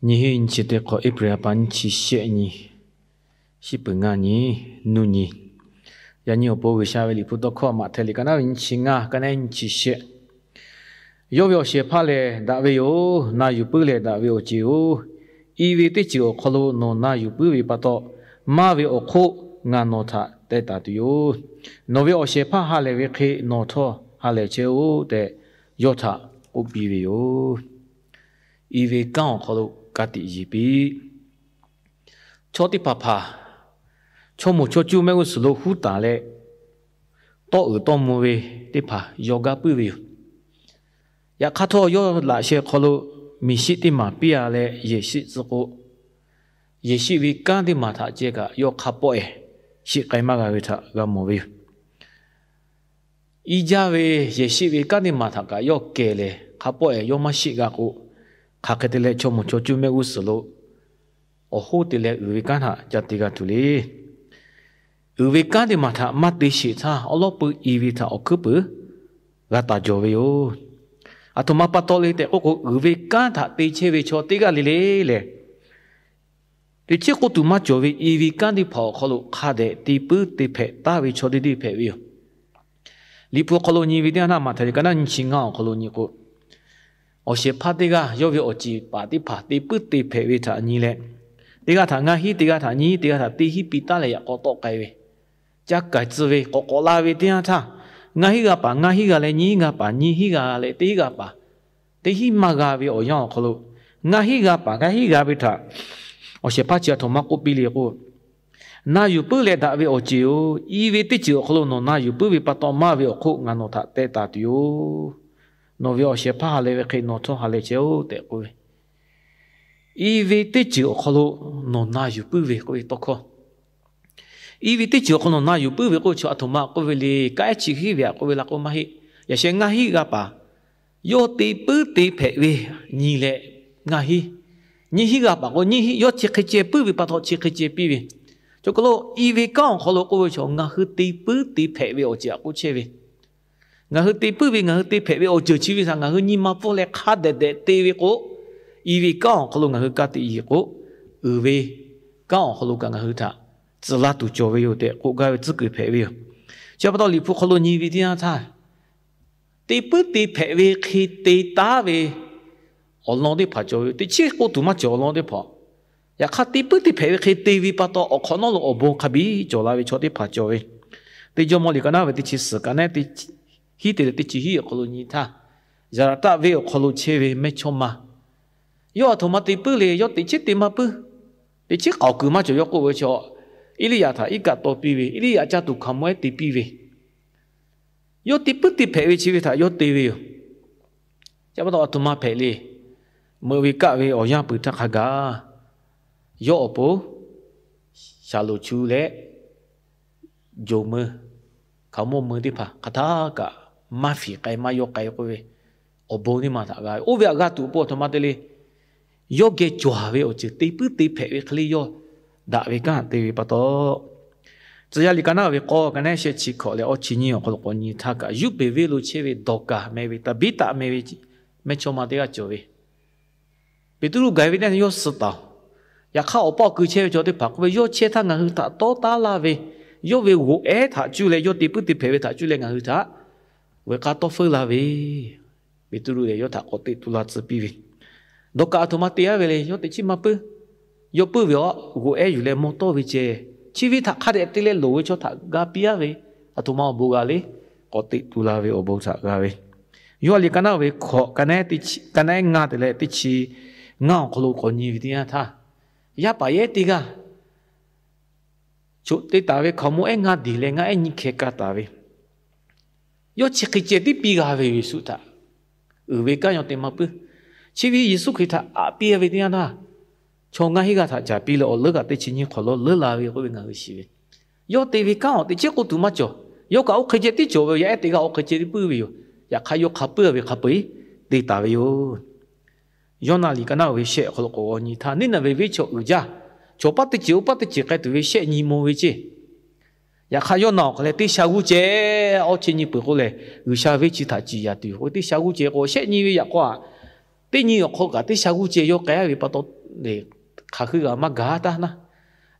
Nyiˇ hinˉ nyiˇ chi teˇ hk'awꞈ, April ha pa nyiˇ chi shehˆ nyi, shiˉ peuˬ ngaˇ nyi, nuˇ nyi. Yaꞈ nyi awˬ pon G'uiˬsha ve Liꞈ hpu tawˇ hkawˇ Maꞈhtehˍ liꞈ ka naˉ ve nyiˇ chi ngaˇ, ka naˉ nyiˇ chi shehˆ. Yawˇ ve awˬ shehˍ hpaˇ lehˬ daꞈ ve yoˬ. Na yuˬ puiˉ leh daꞈ ve awˬ ceˬ yoˬ. I ve teˇ ceuˬ awˬ hk'aw lo nawˬ na yuˬ puiˉ ve pa taw, maˇ ve awˬ hk'oˆ ngaˬ nawˬ htaꞈ teh taˍ tuˬ yoˬ. Nawˬ ve awˬ shehˍ hpaˇ ha lehˬ ve hk'e nawˬ htawˇ ha lehˬ chehˇ-oˆ tehꞈ, yawˇ htaꞈ k'oˆ piˇ ve yoˬ. I ve kanˉ awˬ hk'aw lo ka tiꞈ yeˬ piˇ. Chaw teˇ hpaˍ hpaˍ chaw moˍ chaw cuˇ mehˆ g'uˇ suhˍ lo huˉ taˍ leh, tawˇ uiˍ tawˇ mvuh ve teˇ hpaˍ yaw gaˇ puiˉ ve yoˬ. Yaꞈ hk'aˇ htawˇ, yawˇ laꞈ sheh hk'aw lo miˬ shiˆ teˇ maˬ piˇ-a leh yehˬ shiˆ tcuh k'o, yehˬ shiˆ ve kanˉ teˇ maˬ htaꞈ ceh kaꞈ yawˇ hk'a pawˆ-ehˍ shiˆ k'ai maˇ g'a ve htaꞈ g'a mawˬ ve yoˬ. Iˉ jaˇ ve yehˬ shiˆ ve kanˉ teˇ maˬ htaꞈ kaꞈ yawˇ kehˬ lehˬ, hk'a pawˆ-ehˍ yawˇ maˇ shiˆ g'a k'o, hk'aˬ hk'e te leh chaw moˍ chaw cuˇ mehˆ g'uˇ suhˍ lo awˬ hoˉ te leh uiˍ ve kanˉ htaꞈ ca te g'a tuˬ le. Uiˍ ve kanˉ teˇ maˬ htaꞈ maˇ te sheˍ htaˇ, awˉ lawˉ pui i ve htaꞈ awˬ hkuiˉ puiˍ g'a taˍ jawˬ ve yoˬ. Aˬ htoꞈ ma pa taw le tehꞈ k'oˆ k'o, uiˍ ve kanˉ htaꞈ te chehˇ ve chaw teˇ g'aˇ le le lehˬ, teꞈ chiˉ k'oˆ tuˬ maˇ cawˬ ve i ve kanˉ teˇ hpaˍ awˬ hk'aw lo hk'a dehꞈ te puiˉ te hpehꞈ taˍ ve chaw teˇ deˇ hpehꞈ ve yoˬ. Liꞈ hpu awˬ hk'aw lo nyi ve teˇ yanˇ htaˇ, Maꞈhtehˍ liꞈ ka naˉ nyiˇ chi ngaˇ awˬ hk'aw lo nyi k'o, awˬ shehˍ hpaˇ teˇ g'aˇ yawˇ ve awˬ ceˬ paˍ teˇ hpaˍ te puiˉ te hpehꞈ ve htaꞈ nyi leh, teˇ g'aˇ htaꞈ ngaˇ hinˉ, teˇ g'aˇ htaꞈ nyiˇ hinˉ, teˇ g'aˇ htaꞈ teˇ hinˉ piˇ taˉ leh yaꞈ k'aw tawˆ k'ai ve, ca k'ai tcuh ve k'awꞈ k'awꞈ la ve teˇ yanˇ htaˇ, ngaˇ hinˉ g'a paˍ ngaˇ hinˉ g'a leh nyiˇ hinˉ g'a paˍ nyiˇ hinˉ g'a leh teˇ hinˉ g'a paˍ teˇ hinˉ maˇ g'a ve awˬ yanˇ awˬ hk'aw lo, ngaˇ hinˉ g'a paˍ ngaˇ hinˉ g'a ve htaꞈ awˬ shehˍ hpaˇ chi aˬ htoꞈ ma k'oˆ piˇ le k'o, Na yuˬ puiˉ leh daꞈ ve awˬ ceˬ-oˬ, i ve teˇ ceuˬ awˬ hk'aw lo nawˬ na yuˬ puiˉ ve pa taw, maˇ ve awˬ hk'oˆ ngaˬ nawˬ htaꞈ teh taˍ tuˬ yoˬ. Nawˬ ve awˬ shehˍ hpaˇ ha leh ve hk'e nawˬ htawˇ ha leh chehˇ-oˆ tehꞈ k'oˆ ve, i ve teˇ ceuˬ awˬ hk'aw lo nawˬ na yuˬ puiˉ ve k'oˆ ve tawˇ hkawˇ. I ve teˇ ceuˬ awˬ hk'aw lo nawˬ na yuˬ puiˉ ve k'oˆ ve chi aˬ htoꞈ ma k'oˆ ve le. Kanˉ ehˉ chi hiˉ ve htaꞈ k'oˆ ve la k'o maˇ heˆ. Yaꞈ sheh ngaˇ hinˉ g'a paˍ yawˇ te puiˉ te hpehꞈ ve nyi leh, ngaˇ hinˉ, nyiˇ hinˉ g'a paˍ k'o nyiˇ hinˉ yawˇ chi hk'e ceh puiˉ ve pa taw chi hk'e ceh piˇ ve. Chaw hk'aw lo i ve kanˉ awˬ hk'aw lo k'oˆ ve chaw ngaˬ hui te puiˉ te hpehꞈ ve awˬ ceuˬ htaꞈ k'oˆ chehˇ ve. Ngaˬ hui te puiˉ ve, ngaˬ hui te hpehꞈ ve awˬ ceuˬ chi ve htaꞈ ngaˬ hui nyi ma pfuhˇ leh hk'a dehꞈ dehꞈ te ve k'o, i ve kanˉ awˬ hk'aw lo ngaˬ hui ka tiꞈ yeˬ k'o, uiˍ ve kanˉ awˬ hk'aw lo kaꞈ ngaˬ hui htaꞈ tcuh laˇ tuˬ cawˬ ve yoˬ tehꞈ k'oˆ gaˇ ve tcuhˉ kuiˬ hpehꞈ ve yoˬ. Chi pa taw Liꞈ hpu hk'aw lo nyi ve teˇ yanˇ htaˇ, te puiˉ te hpehꞈ ve hk'e te taˉ ve awˬ lawn teˇ hpaˍ cawˬ ve yoˬ. Teꞈ chiˉ k'oˆ tuˬ maˇ cawˬ awˬ lawn teˇ hpaˍ. Yaꞈ hk'aˇ te puiˉ te hpehꞈ ve hk'e te ve pa taw, awˬ hk'awꞈ nawˉ lo awˬ bon hk'a biˇ cawˬ la ve chaw teˇ hpaˍ cawˬ ve. Teˇ Jawˇmawˇ liꞈ ka naˉ ve teˇ chi suhˍ ka naˉ teˇ hinˉ te leh teˇ chi hiˉ awˬ hk'aw lo nyi htaˇ, Yaˍraˍtaˆ venˇ awˬ hk'aw lo chehˇ ve mehˇchawˇma yawˇ aˬ htoꞈ ma te puiˉ le. Yawˇ teꞈ chiˉ te maˇ puiˉ. Teꞈ chiˉ k'aoˍ kuiˬ maˇ cawˬ. Yawˇ k'oˆ ve chaw, Eˇliˇyaꞈ htaꞈ iˉ kaˆ taw piˇ ve, Eˇliˇyaꞈ caˇ tuˬ hkaoˍmonˇ ehˉ te piˇ ve, yawˇ te puiˉ te hpehꞈ ve chi ve htaꞈ yawˇ te ve yoˬ. Chi pa taw aˬ htoꞈ ma hpehꞈ le. Meuꞈ ve kaˆ ve awˬ yanˇ peuˬ htaˇ hk'a gaˬ, yawˇ awˬ pon shaˍlonˍ chu leh joˬ meuˇ, hkaoˍmonˇ meuˇ teˇ hpaˍ hk'aˬ htaˇ kaꞈ maˇ fiˍ k'ai maˇ yawˇ k'ai k'oˆ ve, awˬ bon teˇ maˬ htaꞈ g'a ve. Oˇ ve htaꞈ g'a tuˬ awˬ pon aˬ htoꞈ ma te le. Yawˇ geh cawˬ ve awˬ ceuˬ te puiˉ te hpehꞈ ve hk'e le yawˇ daꞈ ve kanˉ te ve pa taw, Tcuh yaˇ liꞈ ka naˉ ve k'awˇ ka naˉ shehˆ chi hkawꞈ leh awˇ chi nyiˇ awˬ hk'aw lo k'awꞈ nyi htaˇ kaꞈ, Yuˇpeˍ venˇ lo chehˇ ve Dawˍkaˍ meh ve, Taˍbiˉtaˆ meh ve mehˇchawˇma teˇ g'aˇ cawˬ ve. Peˍtruˆ gaˬ ve teˇ yanˇ yawˇ suh taˍ-oˬ. Yaꞈ hk'aˇ awˬ paˇ awˬ kui chehˇ ve chaw teˇ hpaˍ k'oˆ ve, yawˇ chehˇ htaˇ ngaˬ hui htaꞈ tawˇ taˉ laˇ ve, yawˇ ve g'oꞈ ehˉ htaꞈ cuˇ leh yawˇ te puiˉ te hpehꞈ ve htaꞈ cuˇ leh ngaˬ hui htaꞈ veuꞈ k'aˇ tawˇ feuˉ laˇ ve, Peˍtruˆ lehˬ yawˇ htaꞈ k'awꞈ teꞈ tu la tcuh piˇ ve. Dawˍkaˍ aˬ htoꞈ ma te-a ve le. Yawˇ teꞈ chiˉ maˇ puiˉ. Yawˇ puiˉ ve awˬ g'oꞈ ehˉ yuˬ leh mawˇ tawˇ ve ceh, chi ve htaꞈ hk'a dehꞈ te leh loˍ ve chaw htaꞈ ga piˇ-a ve, aˬ htoꞈ ma awˬ bon g'a le. K'awꞈ teꞈ tu la ve awˬ bon htaꞈ g'a ve. Yoˇhanˬ liꞈ ka naˉ ve hkawꞈ ka naˉ ngaˇ te leh teˇ chi ngaˇ awˬ hk'aw lo k'awꞈ nyi ve teˇ yanˇ htaˇ, yaˇ paˍ yaˇ ehˉ teˇ g'aˇ choꞈ te taˍ ve hkaoˍmonˇ ehˉ ngaˇ diˬ leh ngaˇ ehˉ nyiˇ hkeh ka taˍ ve, yawˇ chi hk'e ceh tiˉ piˇ g'a ve Yeˍsuˆ htaꞈ uiˍ ve kanˉ yawˇ te maˇ puiˉ. Chi ve Yeˍsuˆ Hkriꞈ htaꞈ aꞈ piˇ ve teˇ yanˇ htaˇ, chaw ngaˇ hinˉ g'aˇ htaꞈ caˍ piˇ leh awˬ leuˉ kaꞈ teˇ chi nyiˇ hk'awꞈ lawˇ leuˉ la ve k'oˆ ve ngaˬ hui shiˍ ve. Yawˇ te ve kanˉ awˬ teꞈ chiˉ k'oˆ tuˬ maˇ cawˬ. Yawˇ kaꞈ oˇ hk'e ceh tiˉ cawˬ ve yoˬ. Yaˇ ehˉ teˇ g'aˇ oˇ hk'e ceh tiˉ puiˉ ve yoˬ. Yaꞈ hk'aˇ yawˇ hk'a puiˉ ve hk'a peu-eˬ te taˍ ve yoˬ. Yoˇnaˆ liꞈ ka naˉ ve shehˆ awˬ hk'aw lo k'awꞈ g'awˬ nyi htaˇ, Niˇnaˍveˍ venˇ chaw uiˍ jaˇ. Chaw paˇ teˇ ceuˬ oˇ paˇ teˇ ceuˬ k'ai tuˬ ve shehˆ nyi mvuh ve ceˇ. Yaꞈ hk'aˇ Yoˇnaˆ awˬ hk'aw leh teˇ sha g'uˇ ceh, awˇ chi nyi peuˬ k'o lehˬ, G'uiˬsha venˇ chi htaꞈ ciˍ yaˍ tuˬ yoˬ k'oˆ ve teˇ sha g'uˇ ceh k'o, shehˆ nyi ve yaꞈ k'aw aꞈ, teˇ nyi awˬ hk'aw kaꞈ teˇ sha g'uˇ ceh yawˇ k'ai-a ve pa taw, hk'aˬ hui g'a maˇ gaˬ taˇ naˇ.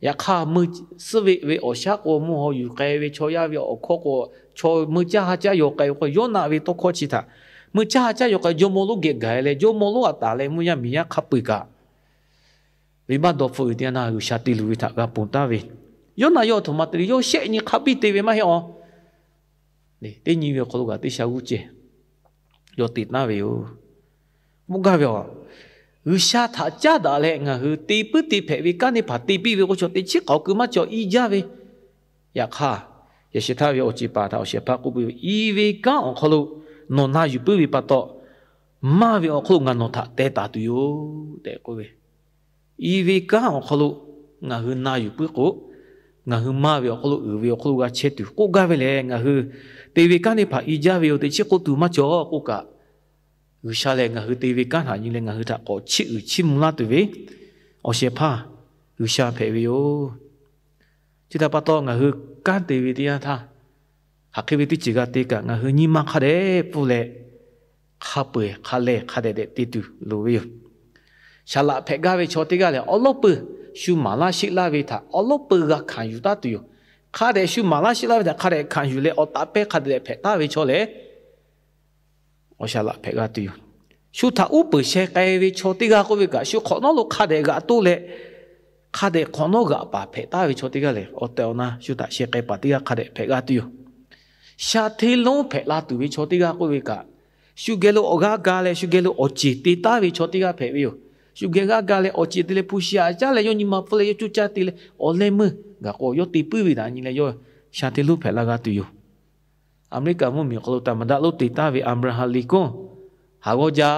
Yaꞈ hk'aˇ, meuˇ suhˉ ve ve awˬ shaˉ k'o, mvuhˇ haw yuˬ k'ai ve chaw yaˇ ve awˬ hkawˇ k'o, chaw meuˇ caˇ ha caˇ yaw k'ai ve k'o, Yoˇnaˆ ve tawˇ hkawˇ chi htaꞈ meuˇ caˇ ha caˇ yaw k'ai, jawˇmawˇ lonˉ geh gaˬ leh, jawˇmawˇ lonˉ aꞈ taˍ leh mvuhˇ yaˇ miˬ yaˇ hk'a peu-eˬ kaꞈ, venˇbaˆ dawˇ hpfuhˆ ve teˇ yanˇ htaˇ G'uiˬsha te luˬ ve htaꞈ g'a ponˬ taˍ ve. Yoˇnaˆ yawˇ a htoꞈ ma te leh, yawˇ shehˆ nyi hk'a biˇ te ve maˇ heˆ a. Teˇ nyi ve awˬ hk'aw lo kaꞈ teˇ sha g'uˇ ceh yawˇ te taˍ ve yoˬ. Mvuhˇ gaˇ ve a, G'uiˬsha htaꞈ caˉ daꞈ leh ngaˬ hui te puiˉ te hpehꞈ ve kanˉ teˇ hpaˍ te piˇ ve k'o, chaw teˇ chiˉ k'aoˍ keu maˇ cawˬ, i jaˇ ve. Yaꞈ hk'aˇ, yaꞈ sheh htaˇ ve awˬ ceˬ paˍ htaꞈ awˬ shehˍ hpaˇ k'oˆ piˇ ve, I ve kanˉ awˬ hk'aw lo nawˬ na yuˬ puiˉ ve pa taw, maˇ ve awˬ hk'aw lo ngaˬ nawˬ htaꞈ teh taˍ tuˬ yoˬ tehꞈ k'oˆ ve. I ve kanˉ awˬ hk'aw lo ngaˬ hui na yuˬ puiˉ k'o, ngaˬ hui maˇ ve awˬ hk'aw lo uiˍ ve awˬ hk'aw lo g'a chehˇ tuˬ k'oˆ gaˇ ve lehˬ, ngaˬ hui te ve kanˉ teˇ hpaˍ i jaˇ ve yoˬ, teˇ chiˉ k'oˆ tuˬ maˇ cawˬ k'oˆ kaꞈ, G'uiˬsha lehˬ ngaˬ hui te ve kanˉ htaꞈ nyi leh ngaˬ hui htaꞈ k'awꞈ chiˇ uiˍ chiˇ mvuh laˇ tuˬ ve awˬ shehˍ hpaˇ G'uiˬsha hpehꞈ ve yoˬ. Chi htaꞈ pa taw, ngaˬ hui kanˉ te ve teˇ yanˇ htaˇ, hk'aˬ hk'e ve teˇ ceuˬ g'a te kaꞈ, ngaˬ hui nyi ma hk'a dehꞈ pfuhˇ leh, hk'a peu-eˬ hk'a lehˬ hk'a dehꞈ dehꞈ te tuˬ loˍ ve yoˬ. Saˍ laꞈ hpehꞈ gaˇ ve chaw teˇ g'aˇ lehˬ, awˉ lawˉ peuˬ shu maˍ laˇ sheˆ laˇ ve htaꞈ awˉ lawˉ peuˬ g'a hkanˍ yuˬ taˉ tuˬ yoˬ. Hk'a dehꞈ shu maˍ laˇ sheˆ laˇ ve htaꞈ hk'a dehꞈ hkanˍ yuˬ leh, awˬ taˍ pehˇ hk'a dehꞈ dehꞈ hpehꞈ taˍ ve chaw lehˬ, awˬ saˍ laꞈ hpehꞈ g'a tuˬ yoˬ. Shu htaꞈ uˉ peunˍ sheh k'ai ve chaw teˇ g'aˇ k'oˆ ve kaꞈ, shu hk'awꞈ nawˉ lo hk'a dehꞈ g'aꞈ toˇ leh, hk'a dehꞈ hk'awꞈ nawˉ g'aꞈ paˍ hpehꞈ taˍ ve chaw teˇ g'aˇ lehˬ, awˬ tehˬ awˬ na shu htaꞈ sheh k'ai paˍ teˇ g'aˇ hk'a dehꞈ hpehꞈ g'a tuˬ yoˬ. Sha hteˇ lonˉ hpehꞈ la tuˬ ve chaw teˇ g'aˇ k'oˆ ve kaꞈ, shu geh lo awˬ g'aˇ ga leh shu geh lo awˬ ceˬ te taˍ ve chaw teˇ g'aˇ hpehꞈ ve yoˬ. Shu geh g'aˇ ga leh awˬ ceˬ te leh hpu shi aꞈ caˉ leh yawˇ nyi ma pfuhˇ leh yawˇ coˇ caˇ te leh awˬ leh meuˇ gaˬ k'o, yawˇ te puiˉ ve htaꞈ nyi leh yawˇ sha hteˇ lonˉ hpehꞈ la g'a tuˬ yoˬ. Aˍmeˍriˆkaˍ mvuhˇmiˬ awˬ hk'aw lo Taˍ maˍ daꞈ lonˉ te taˍ ve Aˍbraˍhanˍ Liꞈ konˇ, haˍ g'awˇ jaˇ,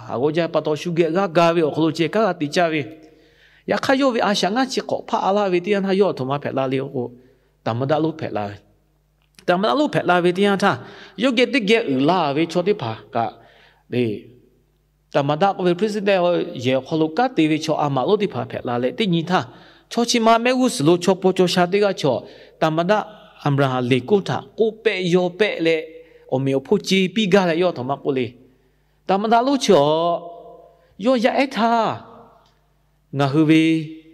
haˍ g'awˇ jaˇ pa taw shu geh g'aˇ ga ve awˬ hk'aw lo ceh kanˉ g'a te caˇ ve. Yaꞈ hk'aˇ, yawˇ ve a shaꞈ ngaˇ chi hk'awꞈ hpaˆ a laˇ ve teˇ yanˇ htaˇ, yawˇ aˬ htoꞈ ma hpehꞈ la le k'o, Taˍ maˍ daꞈ lonˉ hpehꞈ la ve. Taˍ maˍ daꞈ lonˉ hpehꞈ la ve teˇ yanˇ htaˇ, yawˇ geh teˇ geh uiˍ la ve chaw teˇ hpaˍ kaꞈ, Taˍ maˍ daꞈ k'oˆ ve president yehˬ awˬ hk'aw lo kanˉ te ve chaw a maꞈ lonˉ teˇ hpaˍ hpehꞈ la leh, teˇ nyi htaˇ chaw chi ma mehˆ g'uˇ suhˍ lo chaw paw chaw sha teˇ g'aˇ chaw, Taˍ maˍ daꞈ Aˍbraˍhanˍ Liꞈ konˇ htaꞈ k'oˆ pehˆ yaw pehˆ leh, awˬ meꞈ awˬ hponˇ ce piˇ gaˇ leh yawˇ aˬ htoꞈ ma k'oˆ le. Taˍ maˍ daꞈ lonˉ chi awˬ, yawˇ yaˇ ehˉ htaˇ ngaˬ hui ve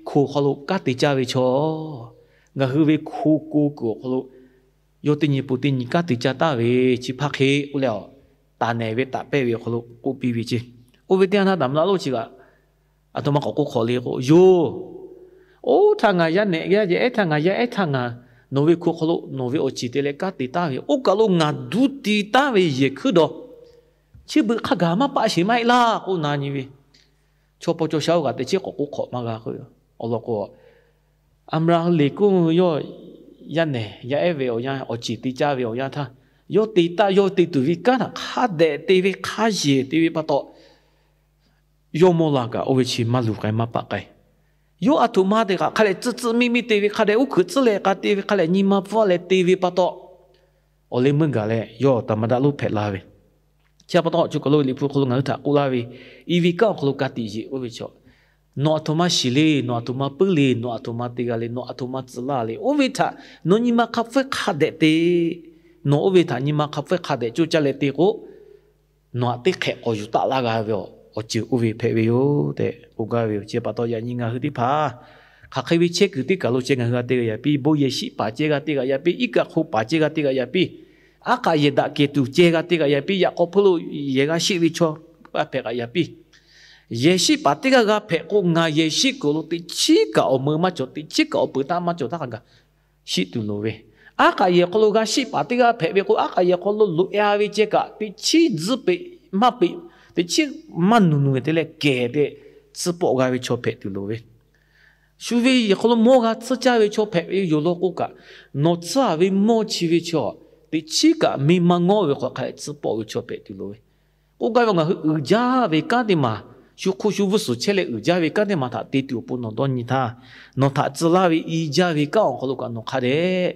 hko hk'aw lo kanˉ te caˇ ve chaw, ngaˬ hui ve hko ko kuiˬ awˬ hk'aw lo yawˇ teˇ nyi pun teˇ nyi kanˉ te caˇ taˍ ve, chi hpaˇ hk'e k'oˆ leh, taˍ nehˬ ve taˍ pehˇ ve awˬ hk'aw lo k'oˆ piˇ ve ce. Oˇ ve teˇ yanˇ htaˇ Taˍ maˍ daꞈ lonˉ chi kaꞈ aˬ htoꞈ ma k'awꞈ k'oˆ hk'awꞈ le k'o, yoˬ, oˇ htaˇ ngaˬ yaˇ nehˬ yaˇ ehˉ htaˇ ngaˬ yaˇ ehˉ htaˇ ngaˬ nawˬ ve hko hk'aw lo nawˬ ve awˬ ceˬ te leh kanˉ te taˍ ve, oˇ kaˬ lo ngaˬ duˇ ti taˍ ve yehˬ hkuiˉ dawˬ chi beuꞈ hk'a gaˬ maˇ paˆ sheˍ maˇ heˆ laˇ k'oˆ na nyi ve, chaw paw chaw sha oˇ kaꞈ teˇ chiˉ k'awꞈ k'oˆ hk'awꞈ maˇ g'a k'o, awˬ lawn k'o, Aˍbraˍhanˍ Liꞈ konˇ yawˇ yaˇ nehˬ yaˇ ehˉ ve awˬ yanˇ, awˬ ceˬ te caˇ ve awˬ yanˇ htaˇ, yawˇ te taˍ yawˇ te tuˬ ve kanˉ htaꞈ hk'a dehꞈ te ve hk'a yeˬ te ve pa taw, yawˇ mawˇ la kaꞈ oˇ ve chi maˇ luˬ k'ai maˇ paˆ k'ai. Yawˇ aˬ htoꞈ ma te kaꞈ hk'a dehꞈ tcuhˇ tcuhˇ miˇ miˇ te ve, hk'a dehꞈ uˉ hkuiꞈ tcuhˉ leh k'a te ve, hk'a dehꞈ nyi ma pfuhˇ leh te ve pa taw, awˬ leh meuˇ gaˬ leh yawˇ Taˍ maˍ daꞈ lonˉ hpehꞈ la ve. Chi pa taw, chi kaˬ lo Liꞈ hpu hk'aw lo ngaˬ hui htaꞈ k'oˆ laˇ ve, i ve kanˉ awˬ hk'aw lo ka tiꞈ yeˬ k'oˆ ve chaw, nawˬ aˬ htoꞈ ma shiˍ le, nawˬ aˬ htoꞈ ma puiˉ le, nawˬ aˬ htoꞈ ma te g'a le, nawˬ aˬ htoꞈ ma tcuh laˇ le, oˇ ve htaꞈ nawˬ nyi ma hk'a pfuhˇ hk'a dehꞈ te, nawˬ oˇ ve htaꞈ nyi ma hk'a pfuhˇ hk'a dehꞈ coˇ caˇ leh te k'o, nawˬ htaꞈ teˇ hk'ehꞈ k'awꞈ yuˬ taˆ laˇ g'a ve awˬ ceuˬ oˇ ve hpehꞈ ve yoˬ tehꞈ k'oˆ gaˇ ve yoˬ. Chi pa taw yaꞈ nyi ngaˬ hui teˇ hpaˍ hk'aˬ hk'e ve chehˇ kuiˬ teˇ kaˬ lo ceh ngaˬ hui g'a te g'a yaꞈ piˇ, bon yehˬ shiˆ paˍ ceh g'a te g'a yaꞈ piˇ, iˉ kaˆ hk'o paˍ ceh g'a te g'a yaꞈ piˇ, aˉ k'aꞈ yehˬ daꞈ kehˬ tuˬ ceh g'a te g'a yaꞈ piˇ, yaꞈ k'aw hpeuˇ lo yehˬ g'a sheˆ ve chaw g'a hpehꞈ g'a yaꞈ piˇ. Yehˬ shiˆ paˍ teˇ g'aˇ g'a hpehꞈ k'o, ngaˬ yehˬ shiˆ kuiˬ lo teꞈ chiˉ kaꞈ awˬ meuꞈ maˇ cawˬ, teꞈ chiˉ kaꞈ awˬ peuˬ taˇ maˇ cawˬ htaˇ hk'a gaˬ shiˆ tuˬ loˍ ve. Aˉ k'aꞈ yehˬ hk'aw lo g'a shiˆ paˍ teˇ g'aˇ hpehꞈ ve k'o, aˉ k'aꞈ yehˬ hk'aw lo loꞈ e a ve ceh kaꞈ teꞈ chiˉ tzuhˇ peꞈ maˇ peꞈ, teꞈ chiˉ maˇ nuˬ nuˬ te leh kehˬ tehꞈ tsuhˇ pawˆ g'a ve chaw hpehꞈ tuˬ loˍ ve. Shu ve yehˬ hk'aw lo mawˇ g'a tsuhˇ caˇ ve chaw hpehꞈ ve yoˬ law k'o kaꞈ, nawˬ tsuhˇ a ve mawˇ chi ve chaw teꞈ chiˉ kaꞈ miˇ ma ngawˇ ve hk'aw hk'a dehꞈ tsuhˇ pawˆ ve chaw hpehꞈ tuˬ loˍ ve. K'oˆ gaˇ ve, ngaˬ hui uiˍ jaˇ ve kanˉ teˇ maˬ, shu hk'oˆ shu vuiˇ suhˍ chehˇ leh uiˍ jaˇ ve kanˉ teˇ maˬ htaꞈ te tuˬ awˬ pon nawˬ dawˇ nyi htaˇ, nawˬ htaꞈ tcuh laˇ ve i jaˇ ve kanˉ awˬ hk'aw lo kaꞈ nawˬ hk'a dehꞈ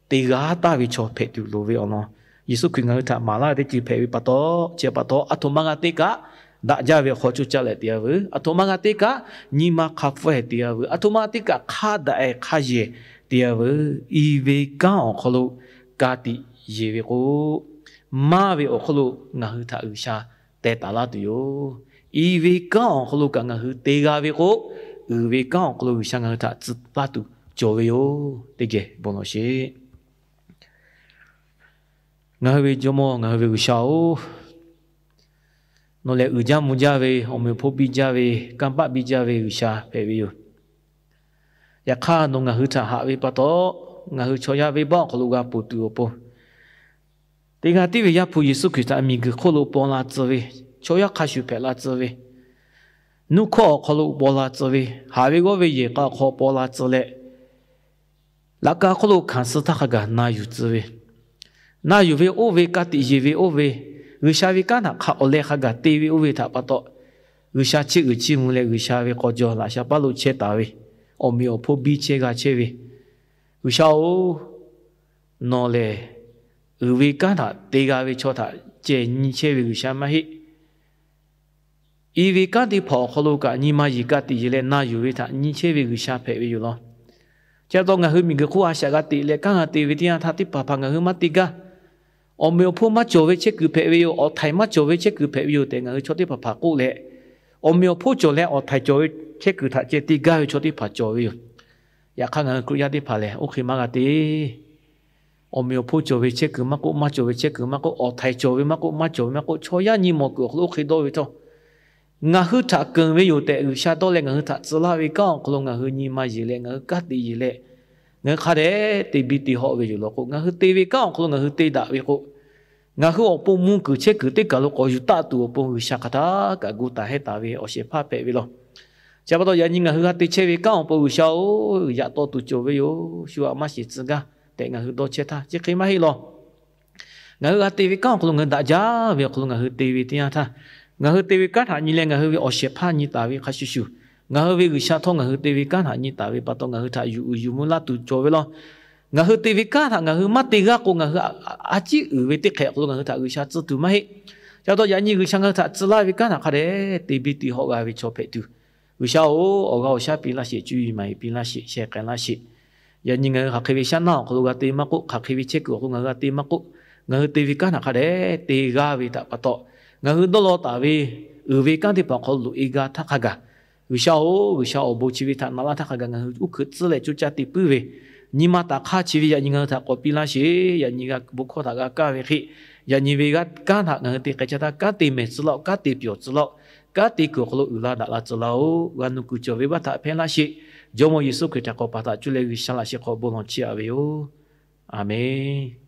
te g'a taˍ ve chaw hpehꞈ tuˬ loˍ ve awˬ lawn, Yeˍsuˆ Hkriꞈ ngaˬ hui htaꞈ maˍ laˇ ve teˇ ceuˬ hpehꞈ ve pa taw, chi pa taw, aˬ htoꞈ ma g'a te kaꞈ daꞈ jaˇ ve awˬ hk'aw coˇ caˇ leh te g'a veuˬ. Aˬ htoꞈ ma g'a te kaꞈ nyi ma hk'a pfuhˇ te g'a veuˬ. Aˬ htoꞈ ma g'a te kaꞈ hk'a daꞈ e hk'a yeˬ te g'a veuˬ. I ve kanˉ awˬ hk'aw lo ka tiꞈ yeˬ ve k'o, maˇ ve awˬ hk'aw lo ngaˬ hui htaꞈ G'uiˬsha teh taˍ laˇ tuˬ yoˬ. I ve kanˉ awˬ hk'aw lo kaꞈ ngaˬ hui te g'a ve k'o, uiˍ ve kanˉ awˬ hk'aw lo G'uiˬsha ngaˬ hui htaꞈ tcuh laˇ tuˬ cawˬ ve yoˬ. Teˇ geh bon lawˬ sheˍ. Ngaˬ hui ve Jawˇmawˇ, ngaˬ hui ve G'uiˬsha-oˬ, nawˬ lehˬ uiˍ jaˇ mvuh jaˇ ve, awˬ meꞈ awˬ hponˇ biˇ jaˇ ve, kanˇ paˆ biˇ jaˇ ve G'uiˬsha hpehꞈ ve yoˬ. Yaꞈ hk'aˇ, nawˬ ngaˬ hui htaꞈ haꞈ ve pa taw, ngaˬ hui chaw yaˇ venˇbaˆ awˬ hk'aw lo g'a ponˬ tuˬ awˬ pon, teˇ g'aˇ tiˉ ve Yaˇ hpu Yeˍsuˆ Hkriꞈ htaꞈ miˬguiˬ hk'oˆ lo paw la tcuh ve, chaw yaˇ hk'a shuˍ hpehꞈ la tcuh ve, nuˇ hkawˇ awˬ hk'aw lo paw la tcuh ve, haꞈ ve g'awˇ ve yehˬ k'a awˬ hk'aw paw la tcuh leh, laꞈ ka hk'oˆ lo hkanˍ suh htaˇ hk'a gaˬ na yuˬ tcuh ve, na yuˬ ve oˇ ve, ka tiꞈ yeˬ ve oˇ ve, G'uiˬsha ve kanˉ htaꞈ hk'a awˬ leh hk'a gaˬ te ve oˇ ve htaꞈ pa taw, G'uiˬsha chiˇ uiˍ chiˇ mvuh leh G'uiˬsha ve k'aw jaw laꞈ sha paˇ lo chehˇ taˍ ve, awˬ meꞈ awˬ hponˇ biˇ chehˇ g'a chehˇ ve, G'uiˬsha-oˬ, nawˬ lehˬ uiˍ ve kanˉ htaꞈ te g'a ve chaw htaꞈ ceh nyi chehˇ ve G'uiˬsha maˇ heˆ. I ve kanˉ teˇ hpaˍ awˬ hk'aw lo kaꞈ nyi ma yeˬ ka tiꞈ yeˬ leh na yuˬ ve htaꞈ nyi chehˇ ve G'uiˬsha hpehꞈ ve yoˬ law. Chi pa taw ngaˬ hui miˬguiˬ hk'oˆ a shaꞈ g'a teꞈ leh kanˉ g'a te ve teˇ yanˇ htaˇ teˇ hpaˍ hpaˍ ngaˬ hui maˇ te gaˇ. Awˬ meꞈ awˬ hponˇ maˇ cawˬ ve chehˇ kuiˬ hpehꞈ ve yoˬ. Awˬ htaiˍ maˇ cawˬ ve chehˇ kuiˬ hpehꞈ ve yoˬ tehꞈ ngaˬ hui chaw teˇ hpaˍ hpaˍ k'oˆ leh, awˬ meꞈ awˬ hponˇ cawˬ leh awˬ htaiˍ cawˬ ve chehˇ kuiˬ htaꞈ ceh te gaˇ ve chaw teˇ hpaˍ cawˬ ve yoˬ. Yaꞈ hk'aˇ, ngaˬ hui Hkriꞈ yaˇ teˇ hpaˍ lehˬ oˇ hk'e maˇ g'a te. Awˬ meꞈ awˬ hponˇ cawˬ ve chehˇ kuiˬ maˇ k'oˆ, maˇ cawˬ ve chehˇ kuiˬ maˇ k'oˆ, awˬ htaiˍ cawˬ ve maˇ k'oˆ, maˇ cawˬ ve maˇ k'oˆ, chaw yaˇ nyi mawˬ kuiˬ awˬ hk'aw lo oˇ hk'e dawˇ ve htawˇ, ngaˬ hui htaꞈ keunˍ ve yoˬ tehꞈ G'uiˬsha dawˇ leh ngaˬ hui htaꞈ tcuh laˇ ve kanˉ awˬ hk'aw lo ngaˬ hui nyi ma yeˬ leh ngaˬ hui kanˉ te yeˬ leh, ngaˬ hui hk'a dehꞈ te biˇ te hawˆ ve yoˬ law k'o, ngaˬ hui te ve kanˉ awˬ hk'aw lo ngaˬ hui te daꞈ ve k'o, ngaˬ hui awˬ pon mvuh kuiˬ chehˇ kuiˬ teˇ kaˬ lo k'awꞈ yuˬ taˆ tuˬ awˬ pon G'uiˬsha hk'aˬ htaˇ kaꞈ gu taˍ hehnˇ taˍ ve awˬ shehˍ hpaˇ hpehꞈ ve law. Chi pa taw yaꞈ nyi ngaˬ hui g'a te chehˇ ve kanˉ awˬ pon G'uiˬsha-oˬ, yaꞈ taw tuˬ cawˬ ve yoˬ, shu aꞈ maˇ shiˍ tcuh gaˇ tehꞈ ngaˬ hui dawˇ chehˇ htaˇ, chi hk'e maˇ heˆ law. Ngaˬ hui g'a te ve kanˉ awˬ hk'aw lo ngaˬ hui daꞈ jaˇ ve awˬ hk'aw lo ngaˬ hui te ve teˇ yanˇ htaˇ, ngaˬ hui te ve kanˉ htaꞈ nyi leh ngaˬ hui ve awˬ shehˍ hpaˇ nyi taˍ ve hk'a shuˍ shuˍ, ngaˬ hui ve G'uiˬsha htawˇ ngaˬ hui te ve kanˉ htaꞈ nyi taˍ ve pa taw ngaˬ hui htaꞈ yuˬ uiˍ yuˬ mvuh laˇ tuˬ cawˬ ve law. Ngaˬ hui te ve kanˉ htaꞈ ngaˬ hui maˇ te g'aˇ k'o, ngaˬ hui a ciˉ uiˍ ve teˇ hk'ehꞈ awˬ hk'aw lo ngaˬ hui htaꞈ G'uiˬsha tcuh tuˬ maˇ heˆ. Chi pa taw yaꞈ nyi G'uiˬsha ngaˬ hui htaꞈ tcuh laˇ ve kanˉ htaꞈ hk'a dehꞈ te biˇ te hawˆ g'a ve chaw hpehꞈ tuˬ, G'uiˬsha-oˬ, awˬ g'aˇ awˬ shaˉ piˇ laˇ sheˍ, cuˇ yiˍ maˍ yiˍ piˇ laˇ sheˍ, sheh k'ai laˇ sheˍ. Yaꞈ nyi ngaˬ hui hk'aˬ hk'e ve shaˉ naˇ awˬ hk'aw lo g'a te maˇ k'oˆ, hk'aˬ hk'e ve chehˇ kuiˬ awˬ hk'aw lo ngaˬ hui g'a te maˇ k'oˆ, ngaˬ hui te ve kanˉ htaꞈ hk'a dehꞈ te g'a ve htaꞈ pa taw, ngaˬ hui dawˇ law taˍ ve uiˍ ve kanˉ teˇ hpaˍ awˬ hk'aw lo loꞈ e g'a htaˇ hk'a gaˬ, G'uiˬsha-oˬ, G'uiˬsha awˬ bon chi ve htaꞈ na laˇ htaˇ hk'a gaˬ ngaˬ hui uˉ hkuiꞈ tcuhˉ leh coˇ caˇ te puiˉ ve nyi ma taˍ hk'aˇ chi ve yaꞈ nyi ngaˬ hui htaꞈ k'awꞈ piˇ laˇ sheˍ. Yaꞈ nyi g'a bon hkawˇ htaꞈ g'a kaˇ ve hk'e, yaꞈ nyi ve kanˉ htaꞈ ngaˬ hui te k'ai caˇ htaˇ, kanˉ te mehˍ tcuh laˇ-oˆ, kanˉ te pyawˬ tcuh laˇ-oˆ, kanˉ te kuiˬ awˬ hk'aw lo uiˍ la daꞈ la tcuh laˇ-oˆ. G'a nuˇ kuiˬ cawˬ ve baˆ htaꞈ hpehˇ laˇ sheˍ. Jawˇmawˇ Yeˍsuˆ Hkriꞈ htaꞈ k'awꞈ paˍ htaꞈ cuˇ leh G'uiˬsha laꞈ sheh hk'aw bon lawˬ chiˇ aꞈ ve yoˬ. Aˍmenˍ.